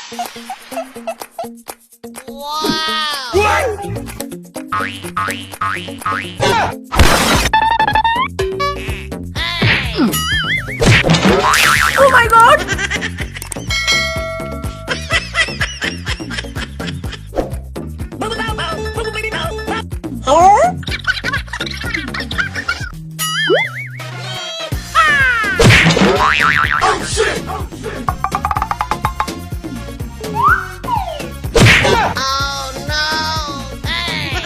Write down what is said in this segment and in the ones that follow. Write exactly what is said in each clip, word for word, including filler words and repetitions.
Wow! What? Oh my God! Huh? Oh shit! Oh no! Hey!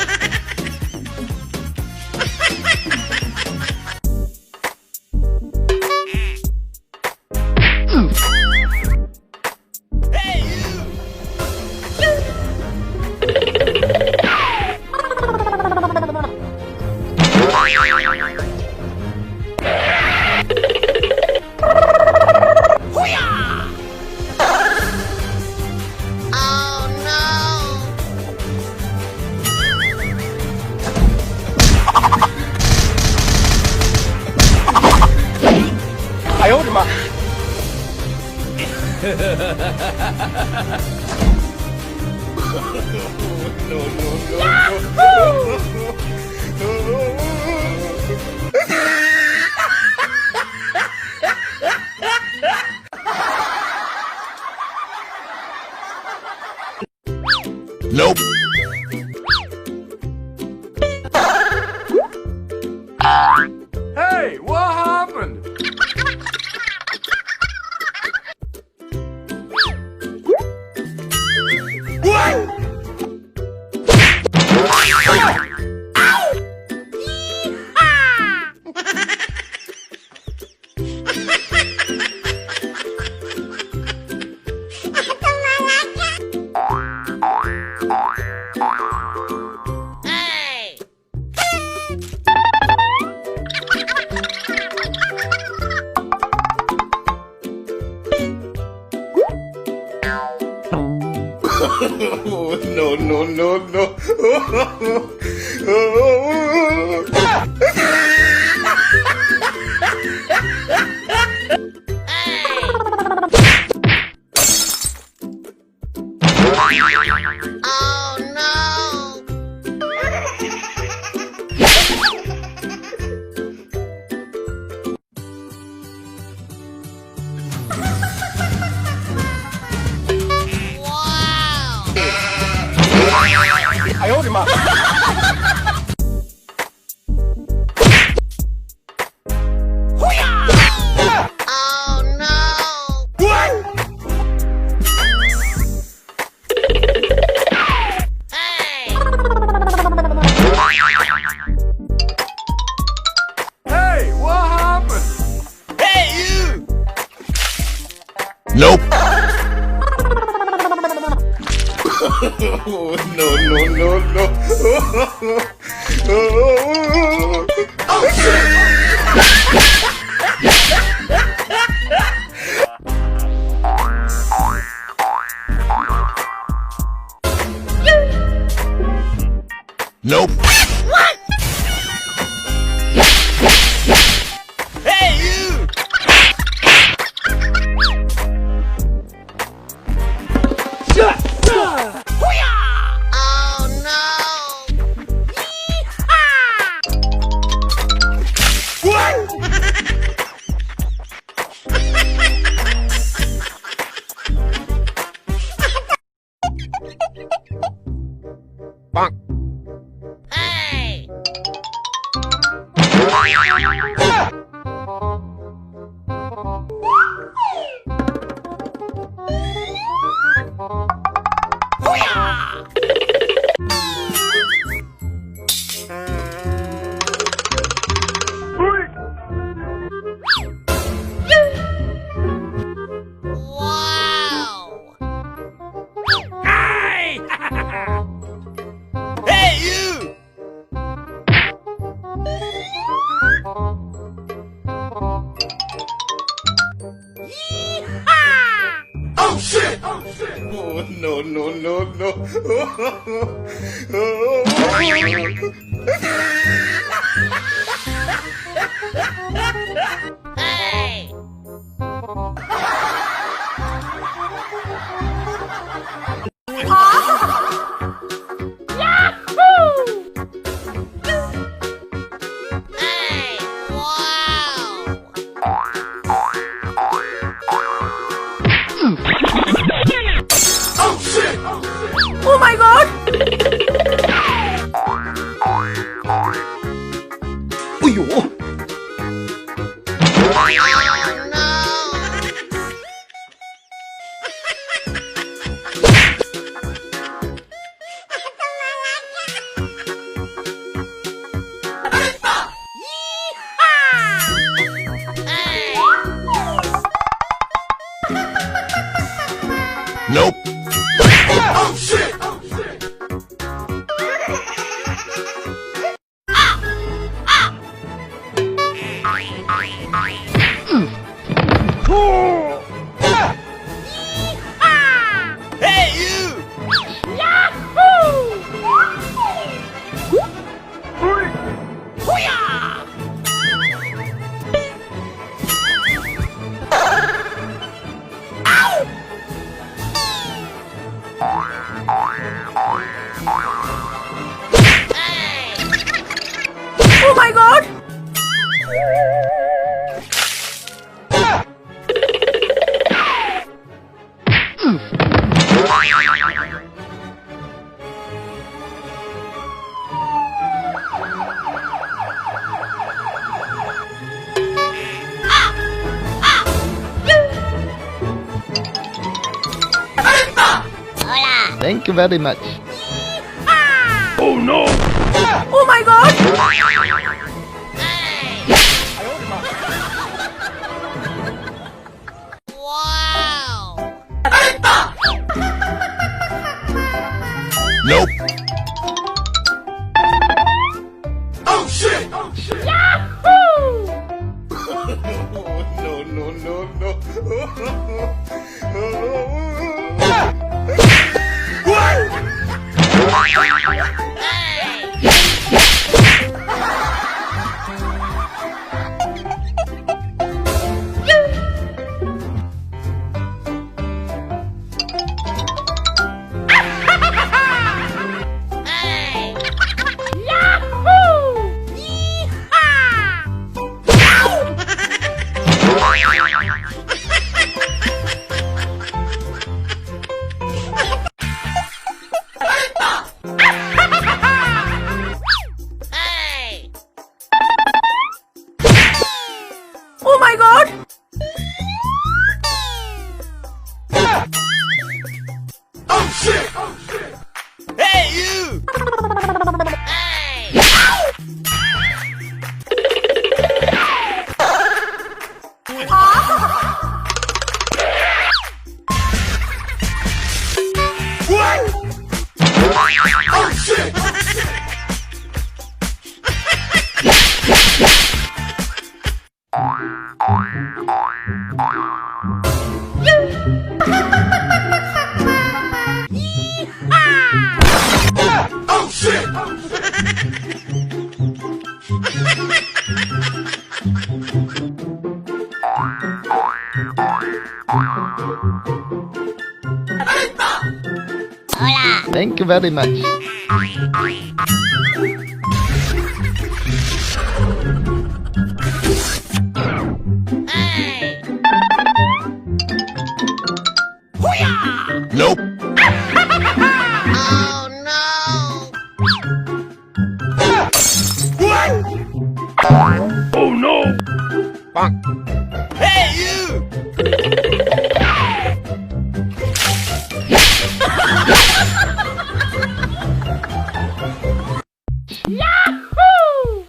Nope. Hey, what happened? No, no, no, no. Oh no! Wow! Oh no! Hey! Hey, what happened? Hey, you! Nope. No, no, no, no. Nope. Hey, you! Oh no! Bang. Hey! Wow! Hey! Hey, you! Yeehaw! Oh shit! Oh shit! Oh, no, no, no, no. Hey! Oh my God! Uyo! Nope. Hey, you! Yahoo! Hoo-yah! Oh my God! Thank you very much. Oh no! Oh my God! Wow! Nope. Oh shit! Yahoo! No, no, no, no. Oh my God! Oh shit! Hey, you! Hey! What? Oh shit! Oh shit! Hola. Thank you very much. Hey! Hoo-yah! Nope. Oh no! Oh no! Hey, you! Yahoo!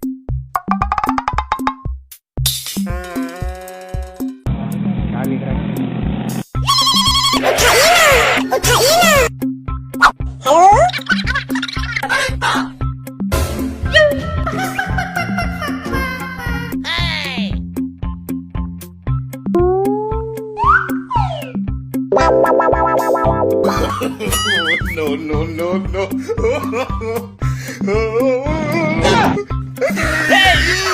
Halo? No, no, no, no. Hey, you!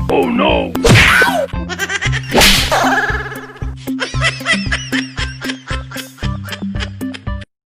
Oh no!